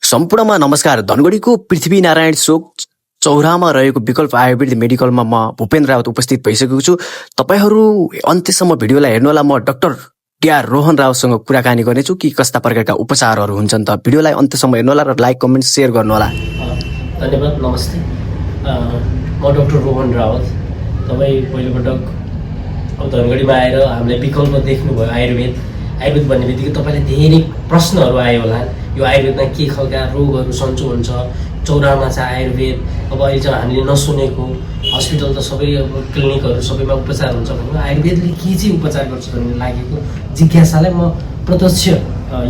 सम्पूर्णमा नमस्कार। धनगढीको पृथ्वीनारायण चोक चौरामा रहेको विकल्प आयुर्वेद मेडिकलमा म भूपेन्द्र रावत उपस्थित भइसकेको छु। तपाईहरू अन्त्यसम्म भिडियोलाई हेर्नुहोला। म डाक्टर टिआर रोहन रावतसँग कुराकानी गर्नेछु कि कस्ता प्रकारका उपचारहरू हुन्छन् त। भिडियोलाई अन्त्यसम्म हेर्नुहोला र लाइक कमेन्ट सेयर गर्नुहोला। धन्यवाद। नमस्ते, म डाक्टर रोहन रावत। तपाईँ पहिलोपटक धनगढीमा आएर हामीलाई विकल्प देख्नुभयो। आयुर्वेद भन्ने बित्तिकै तपाईँलाई धेरै प्रश्नहरू आयो होला। यो आयुर्वेदमा के खालका रोगहरू सन्चो हुन्छ, चौरामा छ आयुर्वेद। अब अहिले चाहिँ हामीले नसुनेको हस्पिटल त सबै अब क्लिनिकहरू सबैमा उपचार हुन्छ भने आयुर्वेदले के चाहिँ उपचार गर्छ भन्ने लागेको जिज्ञासालाई म प्रत्यक्ष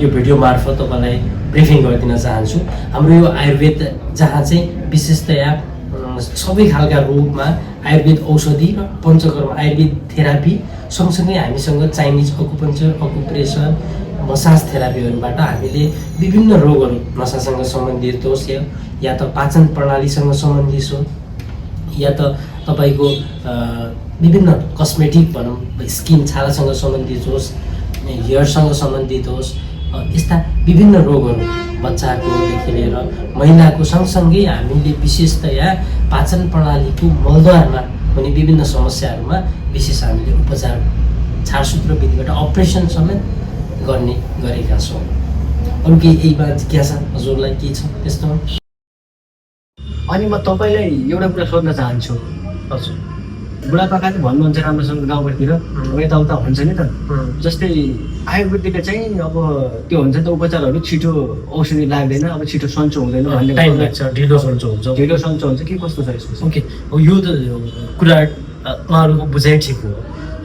यो भिडियो मार्फत तपाईँलाई ब्रिफिङ गरिदिन चाहन्छु। हाम्रो यो आयुर्वेद जहाँ चाहिँ विशेषतया सबै खालका रोगमा आयुर्वेद औषधि र पञ्चकर्म आयुर्वेद थेरापी सँगसँगै हामीसँग चाइनिज अकुपञ्चर, अकुप्रेसर, मसाज थेरापीहरूबाट हामीले विभिन्न रोगहरू नसासँग सम्बन्धित होस् या त पाचन प्रणालीसँग सम्बन्धित होस् या त तपाईँको विभिन्न कस्मेटिक भनौँ स्किन छालासँग सम्बन्धित होस्, हेयरसँग सम्बन्धित होस्, यस्ता विभिन्न रोगहरू बच्चाकोदेखि लिएर महिलाको सँगसँगै हामीले विशेषतया पाचन प्रणालीको मलद्वारमा हुने विभिन्न समस्याहरूमा विशेष हामीले उपचार छाडसूत्र विधिबाट अपरेसन समेत गर्ने गरेका छौँ। अरू केही यहीमा जिज्ञासा हजुरलाई के छ त्यस्तो? अनि म तपाईँलाई एउटा कुरा सोध्न चाहन्छु। हजुर, बुढापाकाले भन्नुहुन्छ राम्रोसँग गाउँघरतिर यताउता हुन्छ नि त। जस्तै आयुर्वेदिकले चाहिँ अब त्यो हुन्छ नि त उपचारहरू छिटो औषधि लाग्दैन, अब छिटो सन्चो हुँदैन भन्ने टाइम लाग्छ, ढिलो सन्चो हुन्छ। ढिलो सन्चो हुन्छ के कस्तो छ यसको? ओके, यो त कुरा उहाँहरूको बुझाइ ठिक हो।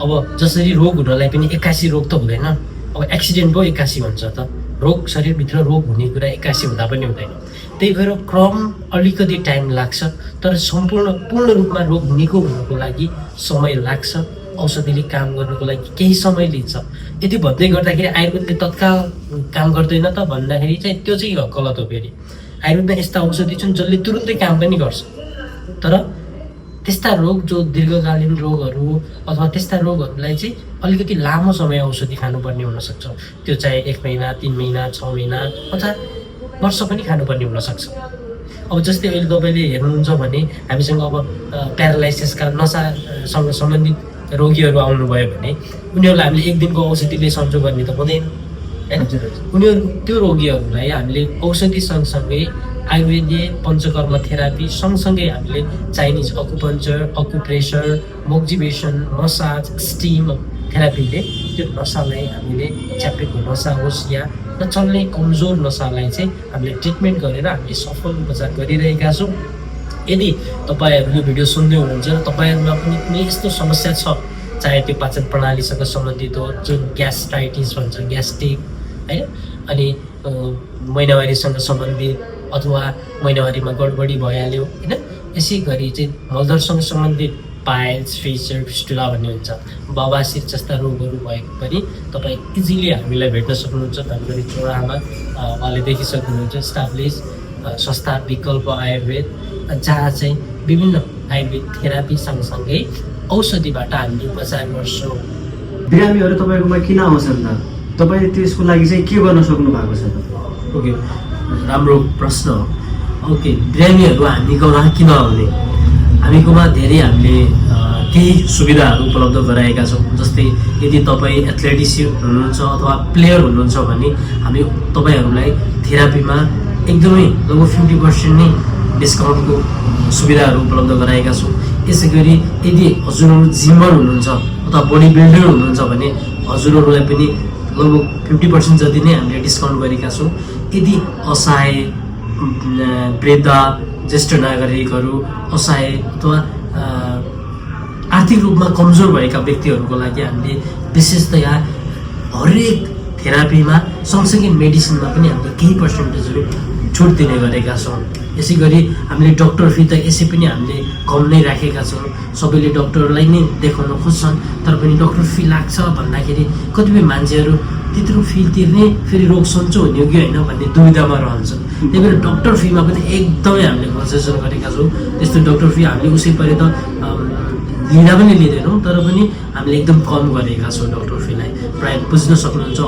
अब जसरी रोग हुनलाई पनि 81 रोग त हुँदैन। अब एक्सिडेन्ट भयो 81 हुन्छ त। रोग शरीरभित्र रोग हुने कुरा 81 हुँदा पनि हुँदैन। त्यही भएर क्रम अलिकति टाइम लाग्छ, तर पूर्ण रूपमा रोग निको हुनुको लागि समय लाग्छ। औषधिले काम गर्नुको लागि केही समय लिन्छ। यति भन्दै गर्दाखेरि आयुर्वेदले तत्काल काम गर्दैन त भन्दाखेरि चाहिँ त्यो चाहिँ गलत हो। फेरि आयुर्वेदमा यस्ता औषधि छन् जसले तुरुन्तै काम पनि गर्छ, तर त्यस्ता रोग जो दीर्घकालीन रोगहरू अथवा त्यस्ता रोगहरूलाई चाहिँ अलिकति लामो समय औषधि खानुपर्ने हुनसक्छ। त्यो चाहे 1 महिना, 3 महिना, 6 महिना अथवा वर्ष पनि खानुपर्ने हुनसक्छ। अब जस्तै अहिले तपाईँले हेर्नुहुन्छ भने हामीसँग अब प्यारालाइसिसका नसासँग सम्बन्धित रोगीहरू आउनुभयो भने उनीहरूलाई हामीले 1 दिनको औषधिले सन्चो गर्ने त हुँदैन, होइन? त्यो रोगीहरूलाई हामीले औषधि सँगसँगै आयुर्वेदीय पञ्चकर्म थेरापी सँगसँगै हामीले Chinese acupuncture, acupressure, मोक्जिबेसन, massage, steam थेरापीले त्यो नसालाई हामीले च्यापेको नसा होस् या नचल्ने कमजोर नसालाई चाहिँ हामीले ट्रिटमेन्ट गरेर हामीले सफल उपचार गरिरहेका छौँ। यदि तपाईँहरू यो भिडियो सुन्दै हुनुहुन्छ र तपाईँहरूमा पनि कुनै यस्तो समस्या छ, चाहे त्यो पाचन प्रणालीसँग सम्बन्धित हो, जुन ग्यास्ट्राइटिस भन्छ, ग्यास्ट्रिक, होइन, अनि महिनावारीसँग सम्बन्धित अथवा महिनावारीमा गडबडी भइहाल्यो, होइन, यसै गरी चाहिँ मलद्वारसँग सम्बन्धित पाइल्स, फिसर, फिस्टुला भन्ने हुन्छ, बवासिर जस्ता रोगहरू भएको पनि तपाईँ इजिली हामीलाई भेट्न सक्नुहुन्छ। धनगढी चौराहामा उहाँले देखिसक्नुहुन्छ स्टाब्लिस संस्था विकल्प आयुर्वेद, जहाँ चाहिँ विभिन्न आयुर्वेद थेरापी सँगसँगै औषधिबाट हामीले उपचार गर्छौँ। बिरामीहरू तपाईँकोमा किन आउँछन् त? तपाईँले त्यसको लागि चाहिँ के गर्न सक्नु भएको छ त? ओके, राम्रो प्रश्न हो। ओके, बिरामीहरू हामीकोमा किन आउने? हामीकोमा धेरै हामीले केही सुविधाहरू उपलब्ध गराएका छौँ। जस्तै यदि तपाईँ एथलेटिसियन हुनुहुन्छ अथवा प्लेयर हुनुहुन्छ भने हामी तपाईँहरूलाई थेरापीमा एकदमै लगभग 50% नै डिस्काउन्टको सुविधाहरू उपलब्ध गराएका छौँ। यसै गरी यदि हजुरहरू जिमर हुनुहुन्छ अथवा बडी बिल्डर हुनुहुन्छ भने हजुरहरूलाई पनि लगभग 50% जति नै हामीले डिस्काउन्ट गरेका छौँ। यदि असहाय वृद्ध, ज्येष्ठ नागरिकहरू, असहाय अथवा आर्थिक रूपमा कमजोर भएका व्यक्तिहरूको लागि हामीले विशेषतया हरेक थेरापीमा सँगसँगै मेडिसिनमा पनि हामीले केही पर्सेन्टेजहरू छुट दिने गरेका छौँ। यसै गरी हामीले डक्टर फी त यसै पनि हामीले कम नै राखेका छौँ। सबैले डक्टरलाई नै देखाउन खोज्छन्, तर पनि डक्टर फी लाग्छ भन्दाखेरि कतिपय मान्छेहरू त्यत्रो फी तिर्ने फेरि रोग सन्चो हुने हो कि होइन भन्ने दुविधामा रहन्छ। त्यही भएर डक्टर फीमा पनि एकदमै हामीले कन्सेसन गरेका छौँ। त्यस्तो डक्टर फी हामीले उसै परे त लिँदा पनि लिँदैनौँ, तर पनि हामीले एकदम कम गरेका छौँ डक्टर फीलाई। प्रायः बुझ्न सक्नुहुन्छ।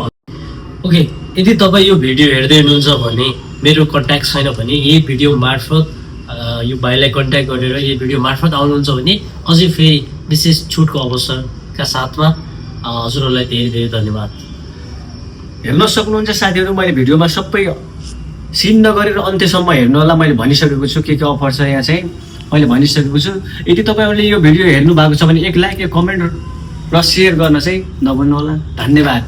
ओके, यदि तपाईँ यो भिडियो हेर्दै हुनुहुन्छ भने मेरो कन्ट्याक्ट छैन भने यही भिडियो मार्फत यो भाइलाई कन्ट्याक्ट गरेर यही भिडियो मार्फत आउनुहुन्छ भने अझै फेरि विशेष छुटको अवसरका साथमा हजुरहरूलाई धेरै धेरै धन्यवाद। हेर्न सक्नुहुन्छ साथीहरू, मैले भिडियोमा सबै सिन नगरेर अन्त्यसम्म हेर्नु होला। मैले भनिसकेको छु के अफर छ यहाँ चाहिँ मैले भनिसकेको छु। यदि तपाईँहरूले यो भिडियो हेर्नु भएको छ भने एक लाइक, एक कमेन्ट र सेयर गर्न चाहिँ नभुल्नु होला। धन्यवाद।